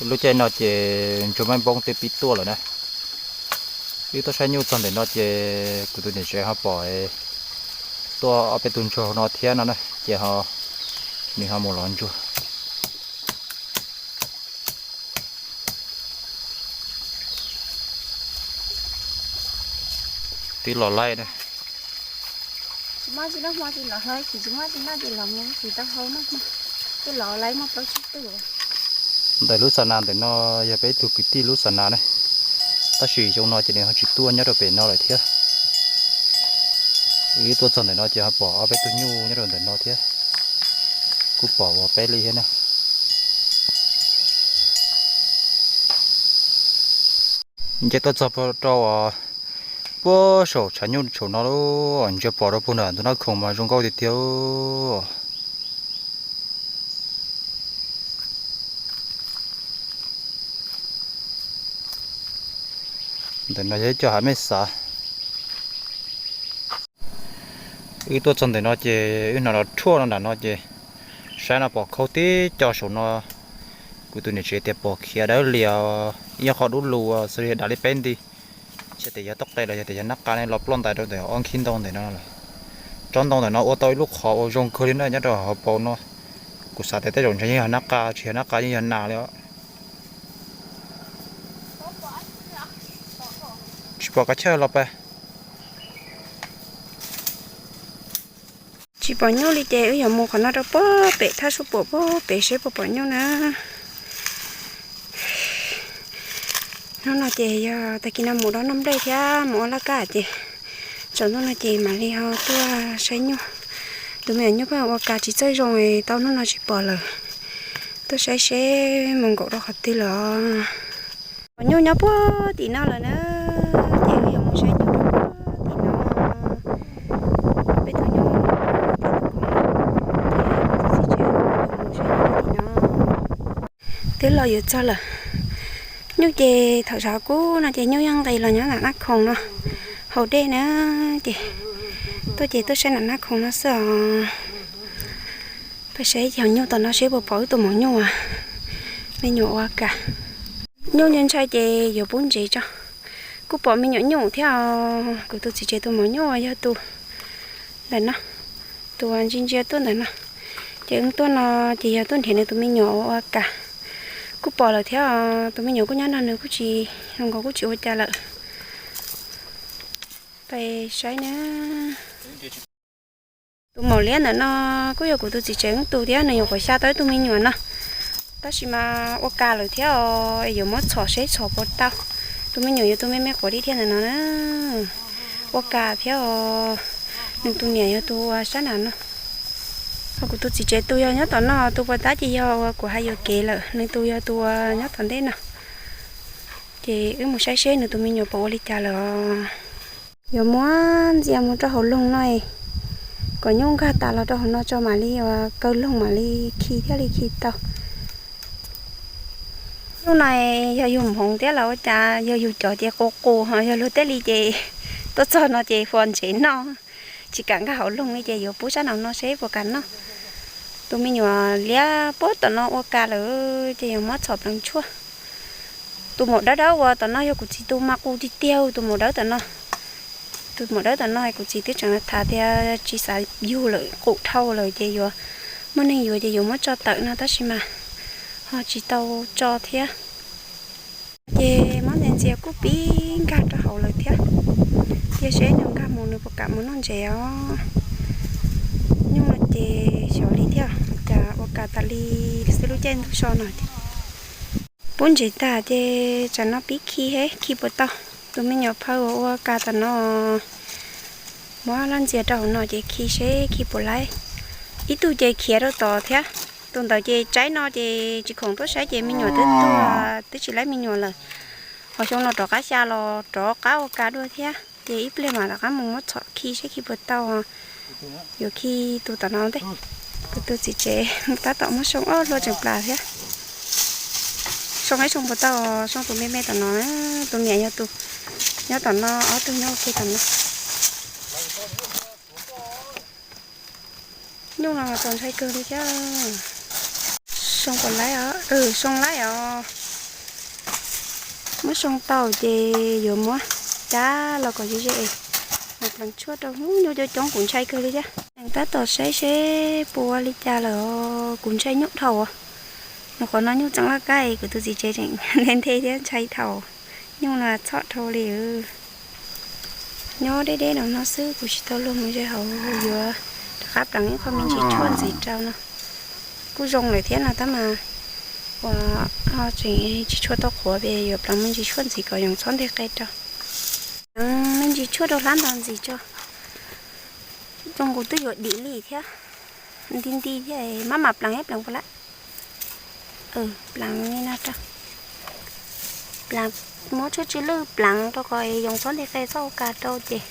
Lub caij no ces ntsuag maib npoob twb pib tuaj lawm na. Wb tuaj saib nyuj txog ntawm no ces kuv tus niam tsev ho pom tuaj ob peb tug ntsuag no thiab no na, ces ho nws ho mus lov ntsuag. Twb los laij na. Ntawm lub xa nas ntawm no yog peb ib tug kwv tij lub xa nas ne, tab sis xyoo no ces nws ho tsis tuaj nyob rau pem no lawm thiab. Wb tuaj txog ntawm no ces ho pom ob peb tug nyuj nyob rau ntawm no thiab, kuj pom ua peb li thiab na. Nce tuaj txog rau puag saum tshav nyuj saum no lawm, ntsia pom rau puag nram ntug Nab Khoom mas zoo nkauj tiag tiag. Ntawm no yog ib co hav mej xav. Wb tuaj txog ntawm no ces wb hnov los rhuaj no nram no ces saib no pom khaub tib co saum no. Kuv tus niam tsev tias pom khiav dawb lias, ib qho dub lug xws li dav li peb nti. Xyov tias yog toj qe los yog tias yog nab qa ne los ploj ntais rau ntawm ob nkhib ntoo ntawm no lawm. Tsob ntoo ntawm no ua tau ib lub qhov uas zoo kawg li na nyob rau hauv paus no. Kuv xav tias tej zaum ntshe yeej yog nab qa, tsis yog nab qa yeej yog nas li os. Tsis pom kav chawj los pas. Tsis pom nyuj li ces wb yuav mus qhov no rau puag pem thaj suab puam puag pem seb puas pom nyuj na. Hnub no ces yog tag kis no mus dob noj nplej thiab mus ua laj kab ces tsaus ntuj no ces mam li ho tuaj saib nyuj. Tus me nyuam nyuj pheej ua kas tsis txawj zoo, tau hnub no tsis pom lawm. Tuaj saib seb mus nkaum rau qhov twg lawm. Pom nyuj nyob puag tim no lawm na, ces wb yuav mus saib nyuj rau puag tim no. Peb tus nyuj, ces mus saib nyuj tim no. Twb los yuav txog lawm. Nyuj ces thaum tshav kub no ces nyuj yeej nqis los nyob nram Nab Khoom no haus dej na, ces tuaj ces tuaj saib nram Nab Khoom no xwb os. Peb saib cov nyuj tom no seb puas pom wb tus maum nyuj, me nyuam ua kas. Nyuj ntshai ntshai ces yuav pub ntsev tso. Kuj pom me nyuam nyuj thiab os. Kuv tus txiv tsev tus maum nyuj yog tus ntawm no, tus ntsia ntsia tuaj ntawm no. Ces wb tuaj no ces yog tuaj nrhiav nws tus me nyuam ua kas. Kuj pom lawm thiab os, tus me nyuam kuj nyob nrog nws kuj tsis, zoo nkaus kuj tsis ua cas lawm. Peb saib na. Tus maum liab ntawm no kuj yog kuv tus txiv tsev wb tus thiab, nws nyuam qhuav xya tau ib tug me nyuam no. Tab sis mas ua kas lawm thiab os, yuav muab txhom seb txhom puas tau. Tus me nyuam yog tus me me quav dib thiab ntawm no na. Ua kas thiab os. Nws tus niam yog tus ua sab nram no. Ho kuv tus txiv tsev tus yog nyob tom no, tus puas tab ces yog uas kuv hais yuam kev lawm, nws tus yog tus uas nyob tom ntej no. Ces wb mus saib seb nws tus me nyuam puas ua li cas lawm. Yuav muab ntxias mus rau hauv loog no, kom nyuj nkag tas los rau hauv no tso mam li uas kaw loog mam li khi thiaj li khi tau. Nyuj no yog yus hmoov thiab los ua cas, yog yus cov ces qus qus, ho yog luag tej li ces tuaj txog no ces huas ntsev noj, tsis kam nkag hauv loog li ces yuav pub sab nraum no seb puas kam noj. Tus me nyuam liab puag tom no ua kas lawm ces yuav muab txhom pleev tshuaj. Tus maum dawb dawb uas tom no yog kuv txiv tus mas qus tiag tiag, tus maum dawb tom no. Tus maum dawb tom no kuv txiv twb tseem tham tias tsis xav yug lawm, qus dhau lawm ces yuav muaj neeg yuav ces yuav muab tso tawm no tab sis mas ho tsis tau tso thiab. Ces muab ntxias ntxias kuj pib nkag rau hauv lawm thiab. Cia seb nws nkag mus nws puas kam mus noj ntsev os. Nyuj no ces xyov li thiab, cas ua kas tas li xwb lub caij ntuj so no. Pub ntsev tag ces tsam no pib khi seb khi puas tau. Tus me nyuam phawj uas ua kas tom no, muab laj ntxias rau hauv no ces khi seb khi puas laib. Ib tug ces khiav rau tod thiab. Tus ntawd ces tsaib no ces tsis khoom tuaj saib ces me nyuam twb tuag twb tsis laib me nyuam lawm. Ho xyoo no rov qab xya los rov qab ua kas dua thiab ces ib pliag mam rov qab mus muab txhom khi seb khi puas tau. Yuav khi tus tom no ntej. Kuv tus txiv tsev mus tab tom muab soo ob hlua tseem plas thiab. Soo ib soo puas tau, soo tus me me tom no, tus niam yog tus nyob tom no, ob tug nyob ua ke tom no. Nyuj no txaus ntshai kawg li thiab. Soo puas laib os? Soo laib os. Muab soo tau ces yuav muab cab los kom ze ze es mam pleev tshuaj rau. Hnub nyob coob coob kuv ntshai kawg li thiab. Tseem tab tom saib seb puas ua li cas lawm. Kuv ntshai nyuj dhau. Mus qhov no nyuj txeem laj kab es kuv tus txiv tsev tseem nthe nthe thiab ntshai dhau. Nyuj no txhom dhau li. Nyob deb deb no no xwb kuv tsis tau luag mus ze hauv, yuav rov qab pleev ib qho me ntsis tshuaj ntxiv rau no. Kuj zoo lawm thiab no tab mas uas tseem tsis tshua tau qhuav es yuav pleev me ntsis tshuaj ntxiv kom yoov txhob nteg qe rau. Pleev me ntsis tshuaj rau hlab ntau ntxiv tso. Zoo kuv twb yuav dim li thiab, nti nti thiab, maj mam pleev ib pleev puas lawm. Pleev li no rau. Pleev, muab tshuaj tsw lwj pleev rau kom yoov txhob nteg qe txhob ua kas rau ces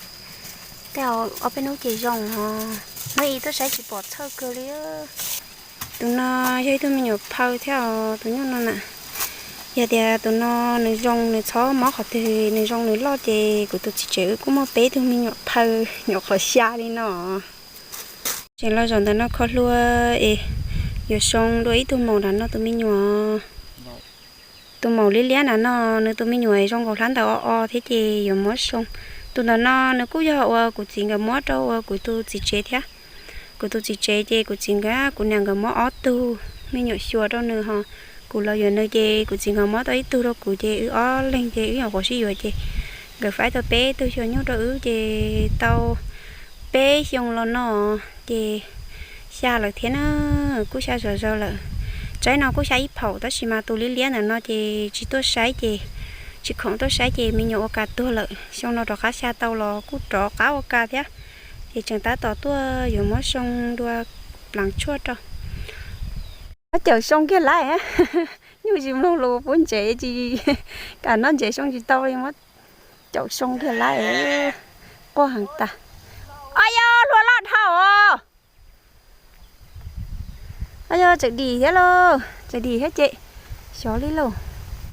tej zaum ob peb hnub ces zoo os. Hnub ib tuaj saib tsis pom txhawj kawg li. Tus no yog ib tug me nyuam phaw thiab os, tus nyuj no na. Yog tias tus no nws zoo nws txhob mob qhov twg nws zoo nws loj ces kuv tus txiv tsev wb kuj muaj peb tug me nyuam phaw nyuam qhuav xya li no. Tseem los zaum ntawm no kho hlua es yuav soo dua ib tug maum nram no tus me nyuam. Tus maum liab liab nram no nws tus me nyuam zoo nkaus hlab ntawm o o thiab ces yuav muab soo. Tus ntawm no nws kuj yog uas kuv txiv nkawd muab rau uas kuv tus txiv tsev thiab. Kuv tus txiv tsev ces kuv txiv nkawd kuv niam nkawd muab ob tug me nyuam xyuas rau nws ho. Kuv los yuav nws ces kuv txiv nkawd muab tau ib tug rau kuv ces wb ob leeg ces wb nyuam qhuav sib yuav ces nkawd faib tau peb tug xyuas nyuj rau wb ces tau peb xyoo los no ces xya lawm thiab na, kuj xya zom zaws lawm. Tsaib no kuj xya ib phaum tab sis mas tus liab liab ntawm no ces tsis tuaj saib ces, tsis khoom tuaj saib ces me nyuam ua kas tuag lawm. Xyoo no rov qab xya tau los kuj rov qab ua kas thiab. Ces tseem tab tom tuaj yuav muab soo dua pleev tshuaj rau. Muab caum soo kiag lawm. Nyuj tsis mloog lus pub ntsev tsis kam noj ntsev soo tsis tau li, muab caum soo kiag lawm. Quaj heev tas. Os yog hlua loj dhau os. Os yog tseem dim thiab lauj, tseem dim thiab ces xyov li lauj.